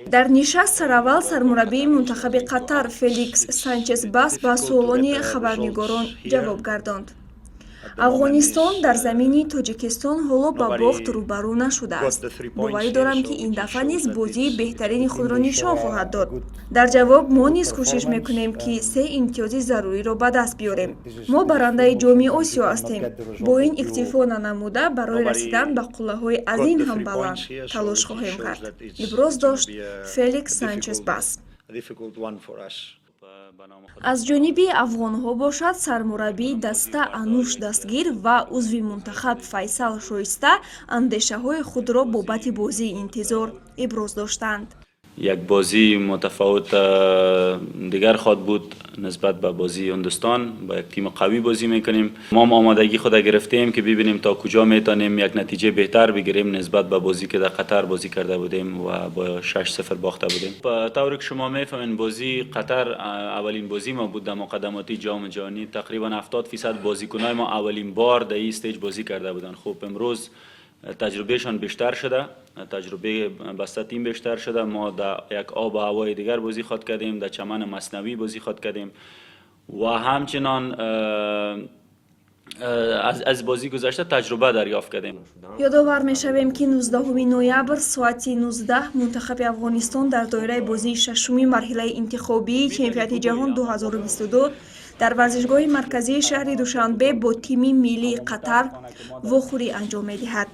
Дар нишаст сараввал сармураббии мунтахаби Қатар Феликс Санчес Бас ба суолони хабарнигорон ҷавоб гардонд. Афғонистон дар замини Тоҷикистон ҳоло ба бохт рӯбарӯ нашудааст. Боварӣ дорам, ки ин дафъа низ бозии беҳтарини худро нишон хоҳад дод. Дар ҷавоб мо низ кӯшиш мекунем, ки се имтиёзи заруриро ба даст биёрем. Мо барандаи Ҷоми Осиё ҳастем. Бо ин иктифо нанамуда, барои расидан ба қуллаҳои аз ин ҳам баланд талош хоҳем кард, иброз дошт Феликс Санчес Бас. Аз ҷониби афғонҳо бошад, сармураббии даста Ануш Дастгир ва узви мунтахаб Файсал Шоиста андешаҳои худро бобати бозии интизор иброз доштанд. یک بازی متفاوت دیگر خواد بود نسبت به بازی هندوستان. با یک تیم قوی بازی میکنیم. ما هم آمادگی خود گرفتیم که ببینیم تا کجا میتونیم یک نتیجه بهتر بگیریم نسبت به بازی که در قطر بازی کرده بودیم و با 6-0 باخته بودیم. طوری که شما میفهمین، بازی قطر اولین بازی ما بود در مقدماتی جام جهانی. تقریبا 70% بازیکنای ما اولین بار در این stage بازی کرده بودن. خب، امروز تجربهشان بیشتر شده، تجربه بسته تیم بیشتر شده. ما در یک آب و هوای دیگر بازی خواد کردیم، در چمن مصنوعی بازی خواد کردیم و همچنان از بازی گذشته تجربه دریافت کردیم. Ёдовар мешавем, ки 19 ноябр соати 19 мунтахаби Афғонистон дар доираи бозии шашуми марҳилаи интихобии чемпионати ҷаҳон 2022 дар варзишгоҳи марказии шаҳри Душанбе бо тими миллии Қатар вохӯрӣ анҷом медиҳад.